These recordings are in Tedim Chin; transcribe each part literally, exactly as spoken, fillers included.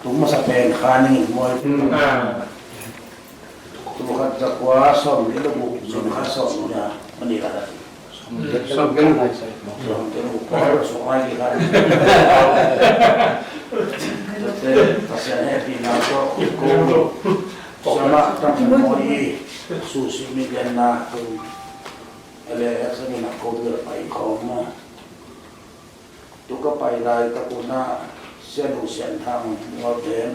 Masa pen kha ning in mawi. Tu khat za kua sawm li lo bu, sawm kha sawm li a, mani la da. Sawm gen. Sawm gen bu, sawm ai li kha. Te Pasian hehpihna tawh ko. Sama tang mawi, susi mi gen na tu. Ale, sa mi na ko tu pai ko ma. Tu ka pai laitak un ah Sia Lu Sian Thang Mual pen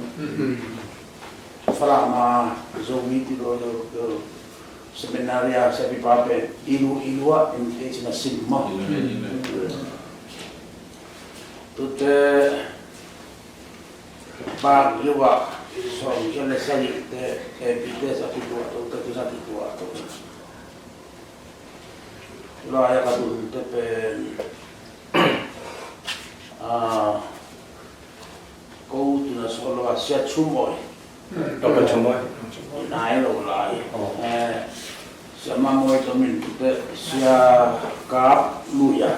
Falam a Zomi Theological Seminary a siapipa pen Ilu Ilu ah M.Th na sim maw. Tute Baguio ah sawm kua le sagihte A.P.Th a kituah to, tute na kituah to. Lai a ka tunte pen, ah, ko tuna solo a Sia Chum Awi. Doctor Chum Awi. Nai lo lai. Oh. Eh, Sia Ma Mawi to min tute Sia Kap Lui a.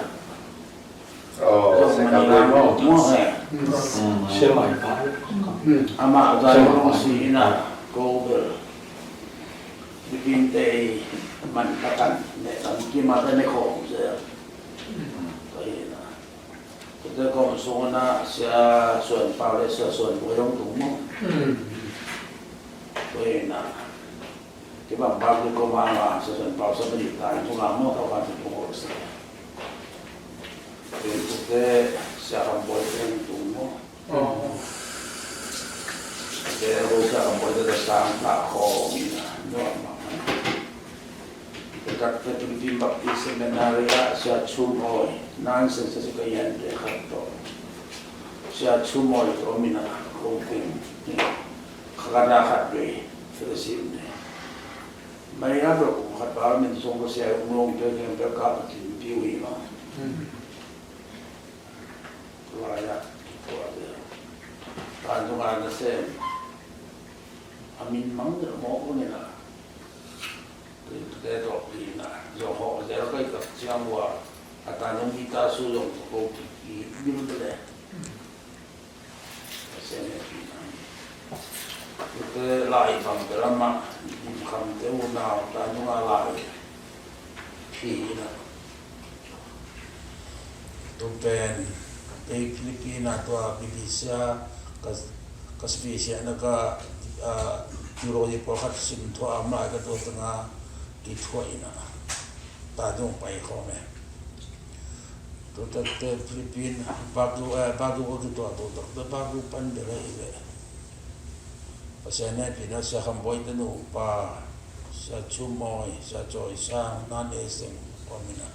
Oh, Sia Kap Lui maw. Maw he. Mm. Sia Mai Pa. Ama Sia Mai Pa. Zai si ina ko bel. Bikin te man takan ne kan kima te ne khawm se. Ko hi na. Ko te khawm sung na Sia Suan Pau le Sia Suan Boi dong tung maw. Ko hi na. Kibang bang ko ma ma Sia Suan Pau sa bani ta tung a maw tau kan tung ko se. Ko te Sia Kam Boi te tung maw. Aw. Te Rosa ka Bawi te sang ta khawm ina nuam mahmah. Te tak te Philippine Baptist Seminary ah Sia Chum Awi, nine six six ka yan te khat tawh Sia Chum Awi tawh om ina ko teng kha ka na khat vei te ka sim ne. Mai a bel kum khat ba min sung ko Sia Ung Long te keng bel ka ka tin piu hi ma. Lai ah kituah zel. Tan zong a nasem a min mang deuh mawk lo nena. Tui tute tawh pi na zong hawh zel kai tak ciang ua a tan zong mi ta su zong ko ki bil bele. Ka sem he pi na. Tute lai bang te lamah dim kham te unau tan zong a lai pi na. Tu pen kei Philippine ah tua B B C ah ka, ka special na ka, ah, theology pawlkhat sim thuah a, amah ka tua tengah kithuah in a, ta dong pai khawm e. Tu takte Philippine Baguio, eh, Baguio ka kituah tu takte Baguio pan bel ahi ve. Pasian hehpihna Sia Kham Bawi te nupa, Sia Chum Awi, Sia Cawi Sang, Nan E Seng, kua min a.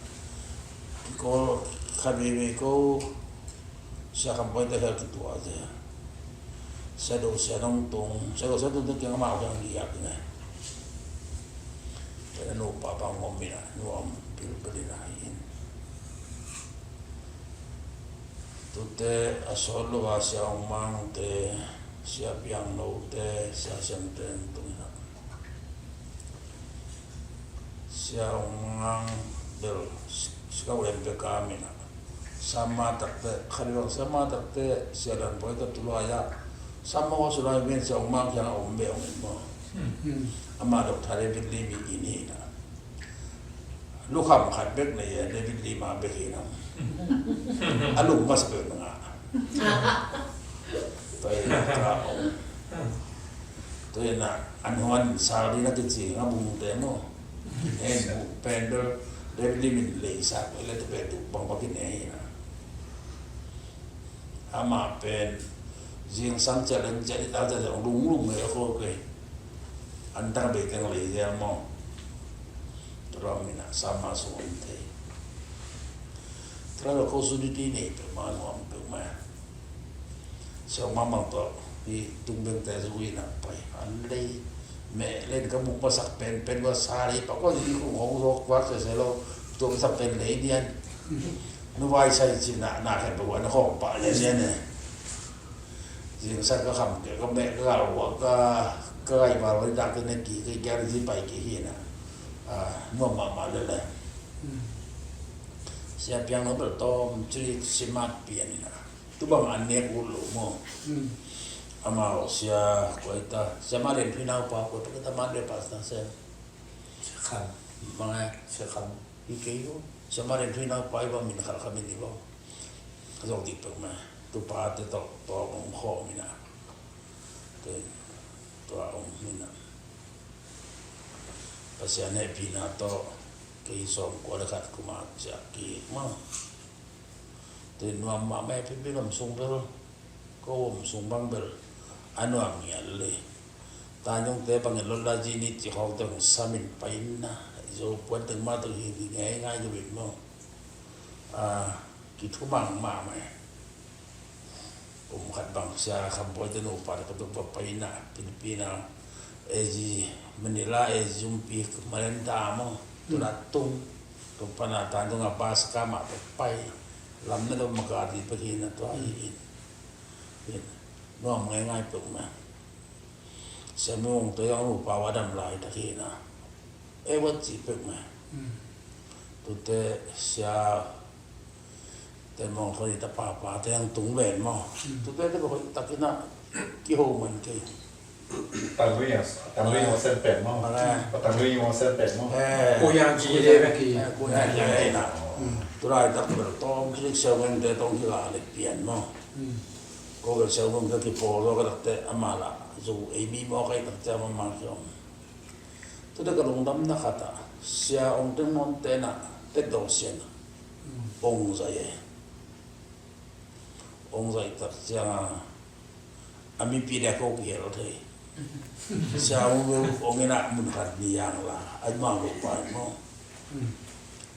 Kikawl khat veivei ko, Sia Kham Bawi te khel kituah ze. Sia Do Sia Nong Tung, Sia Do Sia Nong Tung te kiang amau kiang giak ne. Te na nupa pang om min a, nuam pilpil in a hi in. Tute a sawt lo a Sia Ung Mang te, Sia Piang Lo te, Sia Siang te an tung ina. Sia Ung Mang bel Sia Ung Mang bel ka mina. Sama takte, khari bang sama takte, Sia Lan Poi ta tulai a. Sama ko sulai men Sia Ung Mang kiang a om be ong in mo. Ama dok thare bit li mi in hi na. Lukham khat bek nei e, David Lim a bek hi nam. A lung masa bek na nga. Tua hi na ka ong. Tua hi na an huan sal di na kici nga bung te mo. Hen bu pen bel David Lim in lei sa ko le te pe tu bang bang ki nei hi na. Ama pen zingsang ciat leng ciat i tal ciat zong lunglung ngei a khol kei. An tang bei teng lei zel maw? Tua min a sama sung om thei. Tua lo ko su di di nei peuhmah nuam peuhmah. Siau mamang tawh hi tung beng te zu in a pai. An lei meh len ka muk masak pen pen wa sa lei pa ko di kung hong zok vak se se lo. Tua masak pen lei dian. Nu vai sai ci na, na khen pe wan khong pa le sia ne. Zing sa ka kham ke, ka meh ka gal wa ka, ka gai val wa dak ne ki, ka gai zi pai ki hi na. Ah, nuam mahmah le le. Sia Piang Lo bel tawm ci simat pian hi na. Tu bang an nek ut lo maw. Amau sia kua i ta, sia Malen Thui naupa kua i ta, kei ta Malen Pastor Sam. Sia Kham. Mangai. Sia Kham. I kei uh. Sia Malen Thui naupa i bang min khat khat min i bang. Ka zong dik pek mah. Tu pa te tawh, tawh ong khawm ina. Te, tua ong ina. Pasian hehpihna tawh kei sawm kua le khat kuma ciah kik mah. Te nuam mahmah e, pi pi lam sung bel, ko om sung bang bel a nuam ngial le. Tanjung te bangin lon la ji ni ci khawng teng samin pai in na. Zo puan teng mah teng hi hi ngei ngai ka bit maw. A, kithumang mahmah e. Kum khat bang sia Kham Bawi te nupa le ka tuk va pai na, Philippine a, A G, Manila A G zumpi Malenta maw, tu na tung, tu pana tan tung a bus ka mah te pai, lam na dom maka di pa hi na tua hi in. Hi, nuam ngai ngai pek ma. Sia Mung te yang nupa wa dam lai ta hi na. E wa ci pek ma. Tute sia Ten mong khawh ni ta papa te ang tung ven maw. Tute te khawh takin a kiho man kei. Tang lui yang, tang lui yang sen pek maw. Ala. Tang lui yang sen pek maw. Eh. Ko yang ki de bek ki. Eh, ko yang ki de na. Tulai tak ber tong kilik siau ngen te tong kila lek pian maw. Ko ber siau ngen te ki polo ka tak te amala. Zu ei mi maw kai tak te amama kiom. Tute ka lungdamna khat ah sia ong teng nawn tena tek dong sian ah ong zai e. Ong zai tak ciang a a mipi dia ko kihel thei. Sia ong ong ina mun khat ni yang la ai ma lo pai mo.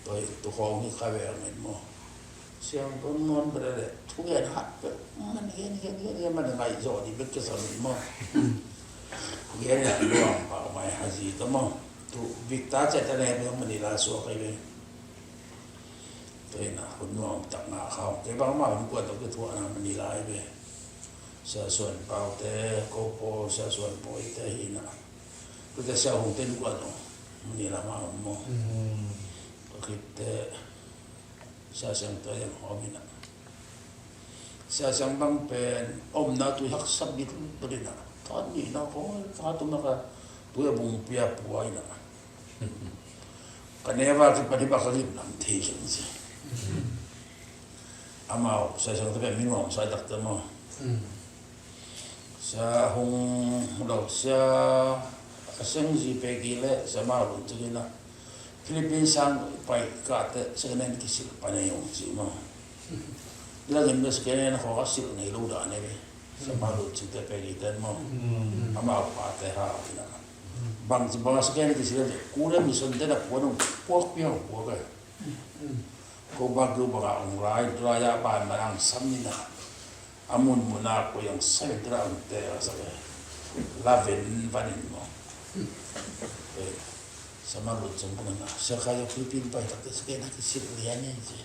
Toi tu khong hi kha ve ang mo. Siang tun non bere le thu gen hat pe man gen gen gen gen man ngai zo di bek ke sa mi mo. Gen ya luang pa mai ha zi ta mo. Tu bik ta che ta ne mo Manila so kai ve. Toi na hun nuam tak nga khau ke bang ma hun kuan to ke thu na Manila ai ve. Sia Suan Pau te ko po Sia Suan Poi te hi na. Ku te Sia Hung ten kuan to Manila ma mo. Ko kit te Sia Siang te yang hom hi na. Sia Siang bang pen omna tu haksak bit tu dina. Tan ni na ko ka tu na ka tu ya bung pia puai na. Ka neva ki pani ba ka lim nam thei keng si. Amau Sia Siang te pen mi nuam sai tak te mo. Sia Hung lo Sia a Siang zi pe ki le Sia ma lo ci na. Philippines sang pai ka te second hand kisil pai na yong ci mo. Ila gin be second hand ho a sil nei lo da ne be. Sia ma lo ci te pe ki ten mo. Amau pa te ha ki na. Bang ci bang a second hand kisil le ku le mission te na puan ong puak piang puak e. Ko bang ku bang a ong lai tu lai a ban ma nang sam ni na. A mun mun a ko yang sai te la ong te a sa ke. La ven ban in mo. Sama lu chung pun na sia kha yo Philippine pai tak te sia ke na kisil lian ni ci.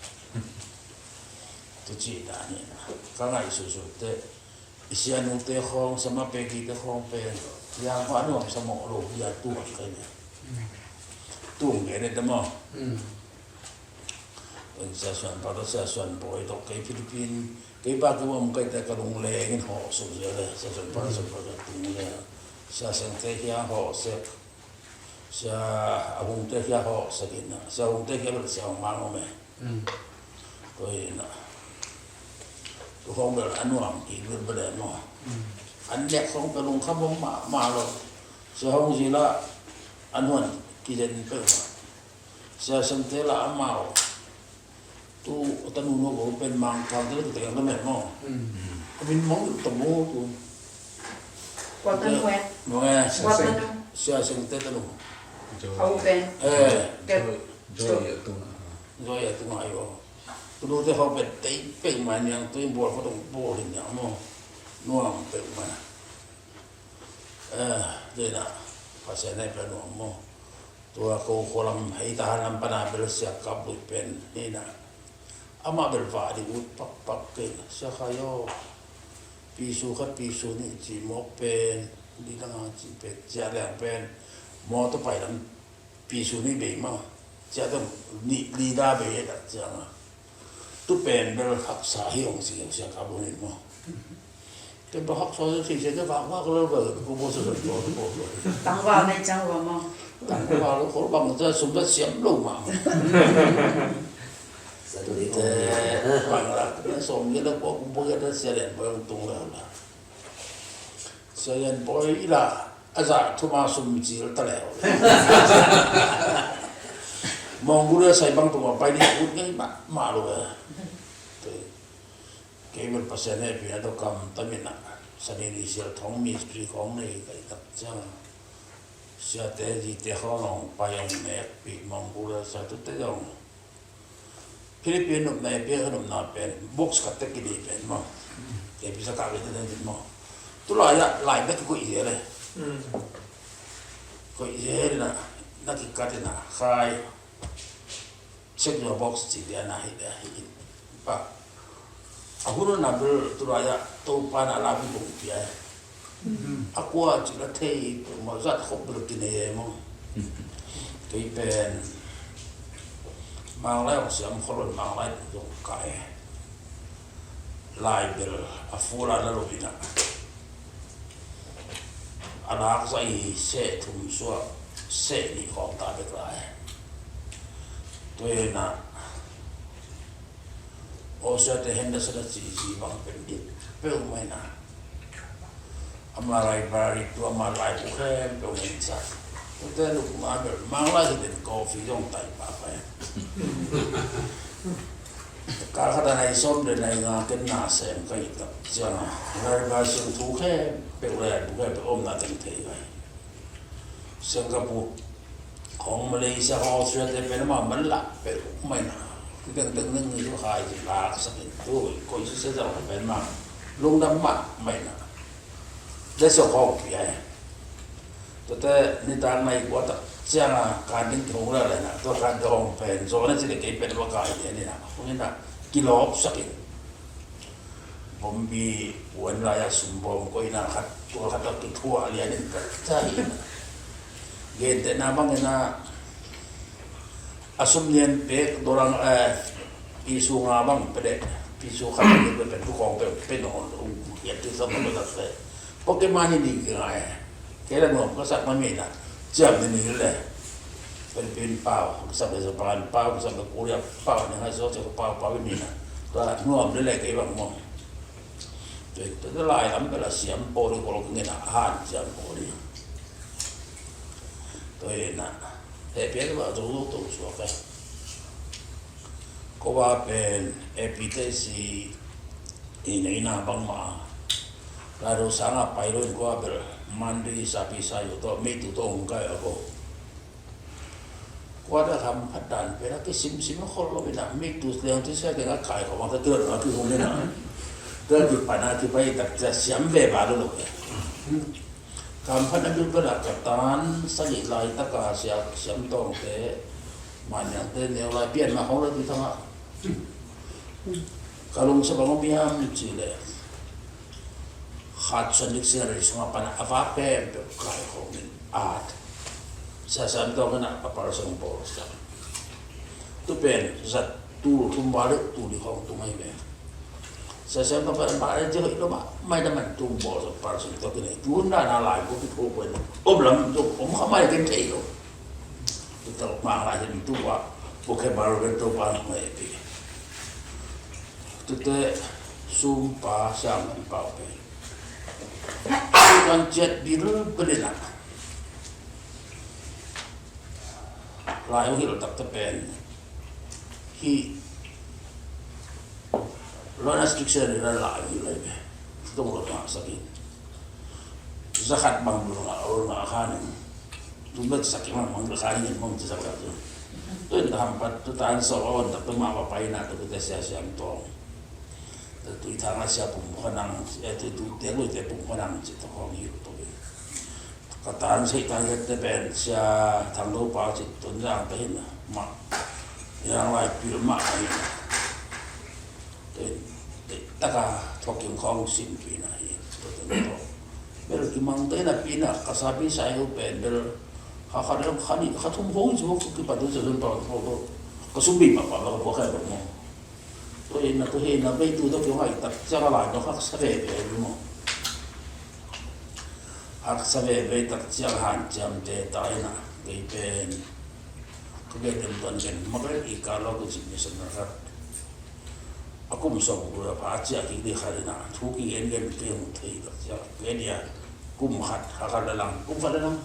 Tu ci da ni na ka ngai su su te. I sia nu te khong sama pe ki te khong pe. Yang ko anu am sama lo ya tu kai ni. Tu nge ne te mo. Sia Suan Pau, Sia Suan Bawi tawh kei Philippine, kei pa kei bawm kei te ka lung leng in hawh suk zia le, Sia Suan Pau, Suan Pau ka tung le, Sia Siang te kia hawh sek, Sia A Hung te kia hawh sek in, Sia Hung te kia bel Sia Hung Mang om e. Ko in a, ko hong bel a nuam ki bel bel e maw. An nek hong ka lung kha bawm mah mah lo, Sia Hung zi la a nuan ki zen pe mah. Sia Siang te la amau. Tu tanu no ko pen Mangkang te la tu teng la met mo. Min mong ta mo tu. Kua tanu e? Mo e. Kua tanu? Sia Siang te tanu. Au pen. Eh. Joy, Joy ya tu na. Joy ya tu na yo. Tu te ho pen tei pe ma niang tu bol ko tong bol ni mo. Nuam pe ma. Eh, dena, Pasian hehpihna nuam maw. Tua ko khualam hei tahan lam pana bel Sia Kap Lui pen hina. Amah bel vah ding ut pakpak kei na Sia Khai aw. Pisu khat pisu nih ci mawk pen, ding dang a ci pen, ciah leng pen, mawtaw pai lam pisu nih bei maw. Ciah tawh nih lida bei e tak ciang a. Tu pen bel haksa hi hong si keu Sia Kap Lui nih maw. Ken ba hak suak thei sia, ken ba hak lo ba, ko bo sa ko bo. Tangval nei ciang va maw. Tangval lo ko bang za sum za siam lo mah. Sa tu ni te bang la, sawm ge la ko bo ge ta sia lian ba tung la la. Sia lian ba i la, a za thu ma sum cil ta leu. Mong gu le sai bang tu ma pai ni ut ngai ma ma lo. Kei bel Pasian hehpihna tawh kamtam in ah, Sani ni sial thong mistri khawng nei ka hih tak ciang, siate zite khawng hong pai hong nekpih mawk uh leh, sa tute zong Philippine nopna, A P F nopna pen box khat teh kidei pen maw. Kei pisa kah bete den maw. Tulai ah lai bek kikoih zel e. Koih zel in ah, na kikat in ah, khai. Check your box ci dia na hi dia hi in. Pa. A hun na bel tulai ah Topa na la bi bung pia. A kua ci la thei, ma zat khop bel kine ye mo. Kei pen Manglai ong siam kholon Manglai zong kai. Lai bel a fula la lo hi na. A lak zah i seh thum suah, seh nih khawng ta bek lai. Tua hi na, Aw siate hen da sa na ci zi bang pen dik peuh mai na. Ama library tu ama lai bu khem peuh mai sa. Tute nuk ma bel Manglai hi den coffee zong tai pa pa. Kal khat a nai sawm le nai nga ken na sem ka hih tak ciang a, Laibah siangtho khempeuh, Laibah khempeuh omna teng thei ka hi. Singapore khawng, Malaysia khawng, Australia te pen amah man lah peuh mai na. Tengteng neng ni khai ci lak sak in tu, koih ci sia zau pen mah lungdam mah mai na. Dai so khawng pi ai. Tuate nitak nai kua tak ciang a kan ding kihong la lai na, tua kan ding hong pen zaw na ci le kei pen va kai lian in a, hong in a kilawp sak in. Bombi puan lai a sum bawm koihna khat, tua khat a kithuah lian in ka ca hi in a. Gentehna bang in a, a sum lian pek dorang, eh, pisu nga bang pede, pisu khat a lian pede, tu kong pe, pe no, um, hiat ti sa ma ko tak pe. Pocket money ni ki ngai. Kei la nuam ka sak ma mi na. Ciam ni ni le. Philippine pau, ka sak le Japan pau, ka sak le Korea pau, ni ngai so sak pau, pau ni na. Tua nuam le le kei bang mo. Tua, tua lai lam bela siam poli ko lo ngen a han siam poli. Tua na. He pia ba zo zo to suak e. Ko ba pen A P T C i neina bangmah a. Lai lo sanga pai lo in kua bel Mandi sapi sayu tawh meitu tawh hong kai a ko. Kua dah hamphat dan pen a kisimsim a khol lo in a meitu liang tu sia keng a kai khawm a ka tuan a kihong in a. Tuan kipan a kipai tak cia siam ve ba lo lo. Kamphat a bil bel a ka tan sagih laitaka sia siam tawngte, maniangte neu lai pian mah hong la ti thang a. Ka lungsa bang om hiam ci le, khat suan dik sia rei sunga pan a vak khempeuh kai khawm in at. Sia siam tawng in a, a pal sung pawl sak. Tu pen zat tul thum val deuh tul dik khawng tung ahi ve. Sia siam tawng pen a vak deuh dik khawng tung mah, mai na man tung bawl zat pal sung tawh kinei. Tun na na lai ko ki tho ko in om lam zong om kha mai ken thei lo. Tu tawh mang lai hin tu va, ko khe bal ven to pa nong ngai pi. Tute sum pa siam lam pau pen. Tu kan ciat bil bel in a. Lai uh hilh takte pen hih Lawrence Dixon in a lai uh hilh lai ve. Tong lo ngah sak in. Zakhat bang lo ngah, lo ngah khan in. Tum bet sak in mang khan in mong ci sak la tu. Tu in ta hampat tu tan so on tak tu ma pa pai na tu te sia siam tong. Tu i thang a sia pum khanang, eh, tu tu te lo te pum khanang ci to khong hilh to. Ka tan sei tan zet te pen sia Thang Lo pa ci tun zang te hin mah. Yang lai pil mah ahi. Te, te taka thokim khong sim pi na hi. To te to. Bel kimang te na pi na ka sa pi sai hu pen bel. Kha kha deuh kha nih kha thum khong ci ho ki pa tu ci zun pa ho ho. Ka sum bi mah pa ba ka pua khai ba mo. Tua hi na, tua hi na, veitu tawh kihong a i tak ciang a lai tawh khaksa veve hi maw. Taksa veve tak ciang hanciamte ta in ah, kei pen ka gen den tuan gen, Margaret E. Carlo kici missionary khat, a kum sawm guk a pha a ciah kik ding khat in ah, thu kigen gen kei hong thei tak ciang, kei dia kum khat, kha khat le lang, kum khat le lang,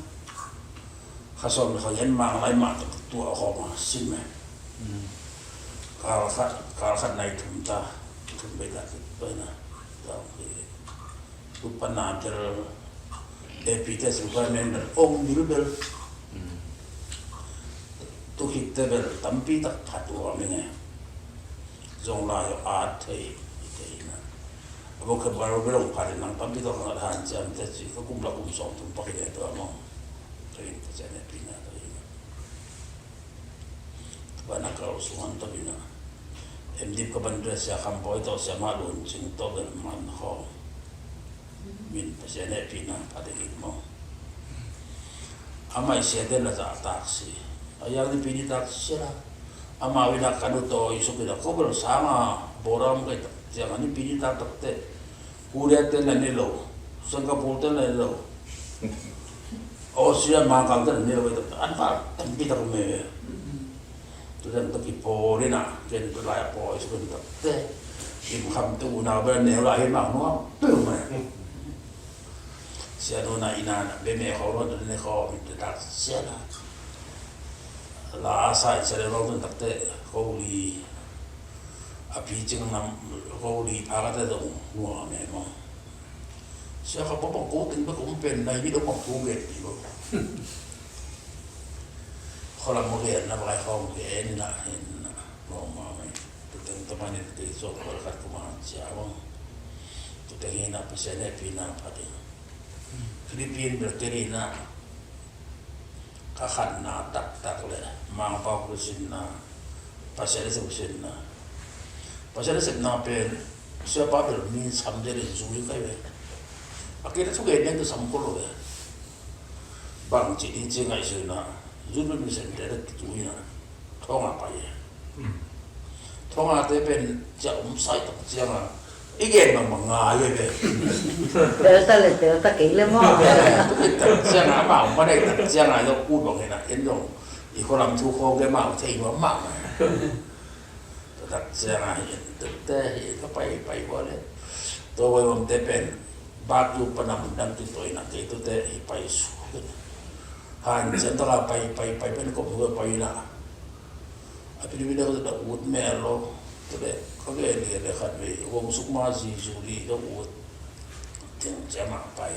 kha sawm le kha gen mang lai mah tak tua khawng a sim e. Kal khat, kal khat nai thum ta, thum bei ta kik tua in ah, tua hong kik. Tu pan a bel, A P te sulkai men bel, ong bil bel. Tu khit te bel, tampi tak phat uh a ming e. Zong lai a thei, thei na. A bok khe bel bel ong phat in nang tampi tak ngat hanciam te ci, ka kum la kum sawm thum pak in e tua mong. Thei in ka cian A P na, thei in. Bana kal sung han tawh in ah, M Div ka ban dua Sia Kham Bawi tawh, Sia Mah Lun Cing tawh bel man khawm. Min Pasian hehpihna pha ding in maw. Amah i siate na zahtak si. A yang nipi ni tak sia la. Amau in ah ka nu tawi suk in ah, ko bel sang a, bawra om kai tak ciang a, nipi ni tak tak teh. Korea te na ne lo, Singapore te na ne lo, Australia, Mangkang te na ne lo, an pha tampi tak om e. Tu dan tak i pawl in ah, ken tu lai a pawl i suk in tak te. Kim kham tu na ba ne la hi mang nuam tu ma. Sia nu na ina na be me khawm lo tu ne khawm in tak sia la. La sa sia le lo tu tak te ko li. A pi cing nam ko li pha ka te zong nuam e maw. Sia ka bawk bang ko ting bek om pen nai bit om bang ko gen ti bang. Khualam maw gen na bang ai khawng gen na hin na. Nuam mahmah. Tu teng tawh manin kei zong khual khat kum a sia bang. Tu teng hi na Pasian hehpihna pha ding. Philippine bel kei na. Ka khatna taktak le Mangpau Khristian na, Pasian le sep Khristian na. Pasian le sepna pen siapa bel mi sam de le zui kai ve. A kei le thugen den tu sam ko lo ve. Bang ci ni ci ngaihsutna, zui bel mi sem de le zui na. Thong a pai e. Thong a te pen cia um sai tak ciang a, i gen bang bang ngai e ve. Tel ta le tel ta kei le maw. Tak ciang a, amau ma dai tak ciang a, zong ut bang hi na, en zong i khualam thu kho ge mau thei nuam mah mai. Tak ciang a, hi en te te hi ka pai pai kua le. Tua wai wam te pen, bak lu panam dang tu toi na kei tu te hi pai su. Han cian tak a pai pai pai pen kop hu pai na. A Philippine ko ta ut mel lo. Tule ka gen le le khat vei, Wong Suk Ma Zi Zu Li ka ut. Teng cia mah pai.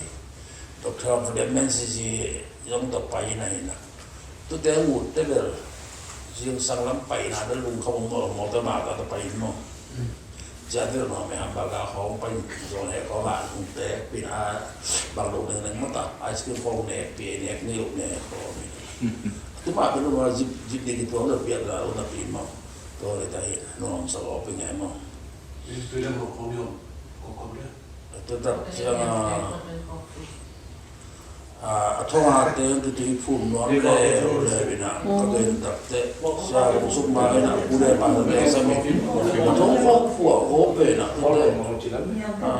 Doctor Clement Zi Zi zong ta pai na hi na. Tute ut te bel. Zingsang lam pai na bel lung kham mawlmawl ta ma ta ta pai maw. Cia te lo me ham ba ka khawng pai zong he khawng a lung te pin a bang lo neng neng mawk ta. Ice cream khawng ne pi ne ni lo ne khawng. Tu mah pen lungah zip, zip ding i tuang lo piak la lo na pi maw. Tua le ta hi nuam sa lo pi ngai maw. Tu tak ciang a, a, a thong a te tu tu i phum nuam le lo le pi na. Ka gen tak te sia lo suk ma le na ku le pa le sa mi. A thong ko pu a ko pe na tu te. A,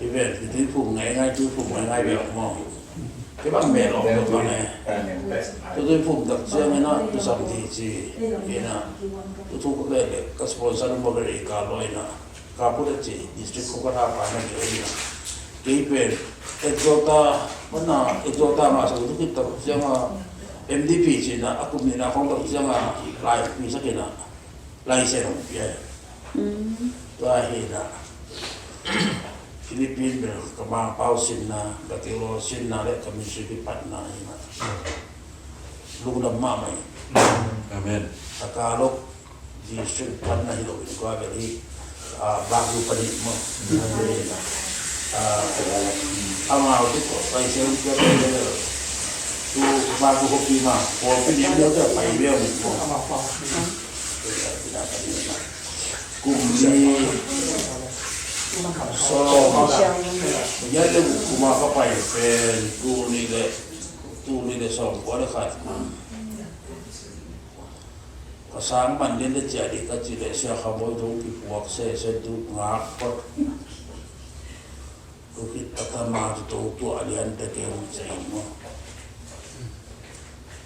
Event, tu i phum ngaingai, tu i phum ngaingai ve maw. Kei bang mel om lo bang e. Tu tu i phum tak ciang in a, tu sam ti ci in a. Tu tu ka ve le, ka sponsor mo ve le ka lo in a. Ka pu le ci, district ko ka tha pa na ke in a. Kei pen, exota, mana exota ma sa tu ki tak ciang a, M D P ci na, a kum ni na khong tak ciang a, lai pi sa ki na. License hong pia. Tua hi na. Philippine bel ka Mangpau sinna, ka Teulon sinna le ka ministry kipatna hi na. Lungdam mahmah hi. Amen. Tagalog district patna hi lo in kua bel hi. Ah, Baguio pa ni mo. Hi na. Ah, amau tu ko license hong pia bel tu Baguio ko pi ma. Ko pi ni mo ka pai bel mo. Kum ni sawm, ya le kuma ka pai pen, tu ni le, tu ni le sawm kua le khat kum. Ka sang man den le cia di ka ci le sia kha boi dong ki puak se se tu ngak kot. Tu khit taktak ma tu to tua lian te te mu se in mo.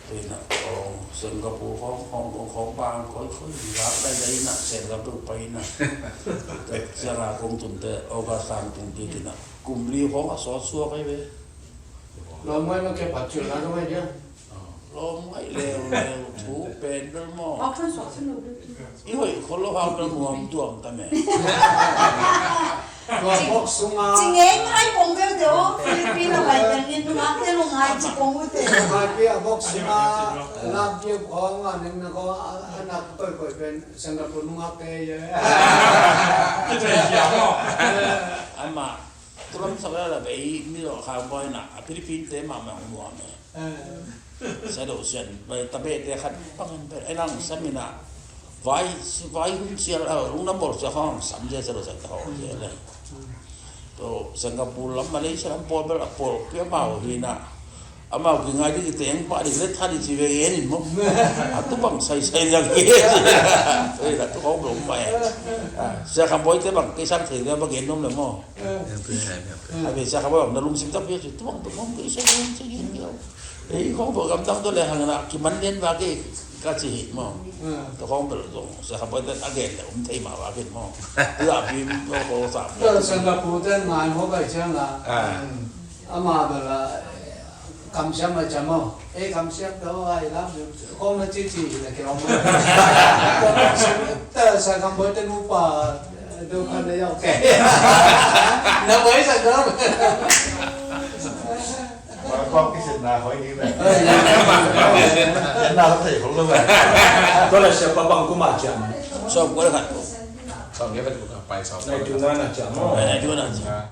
Te na, oh, Singapore khong, Hong Kong khong bang koi koi, lak lai lai na, Singapore pai na. Te siang a kong tun te, August sang tun ti ti na. Kum li khong a sawt suak ai ve. Lo mai lo ke pat chu la lo mai dia. Lawm ngaih leuleu, thu pen bel maw. Auction suak sin lo bel. I hoih khol lo hang bel nuam tuam ta meh. Tua bawk sunga. Ci ngei ngai kong bel te aw, Philippine a pai pen in nungak te lo ngai ci kong u te. Ngai pi a bawk sunga, lam pi a khawng a neng na khawng a, a nak koikoi pen Singapore nungak te ye. Ama, tulam sa la la bei mi lo khang boi na, a Philippine te ma ma nuam e. Sa lo sian, bai tabe te khat pangin bai, ai lang samina, vai, vai hun sial, ah, lungdam bol sia khong sam sia, sa lo sian ta ho sia le. To Singapore lam, Malaysia lam, pol bel a pol pia mau hi na. Amau ki ngai di ki teng pa di le tha di ci ve en in mo. A tu bang sai sai sia ki. Oi la tu khong bel mai. Ah, sia kham boi te bang ke sang thei le ba gen nom le mo. A ve sia kham boi bang na lungsim tak pia ci tu bang tu bang ke sia lungsim sia gen. Ei, khong bel gamdang tawh le hang na kiman lian va ke ka ci hi maw. Tawh khong bel zong sia kha boi ten a gen le um thei mah va ken maw. Tu a bim lo ko sa. Tawh Singapore ten ngai maw bai ciang la. Ama bel a kamsiam a ciam maw. Ei, kamsiam tawh ai lam khong na ci ci le ke om. Tawh Singapore ten upa du khan le yau ke. Na bai sa dam. Tua kong kisit na hoi ni ve. Yan na hoi thei khol lo ve. Tua la siapa bang kuma ciam. Sawm kua le khat. Sawm kua le khat, pai sawm. Nai tu na na ciam. Nai tu na ciam.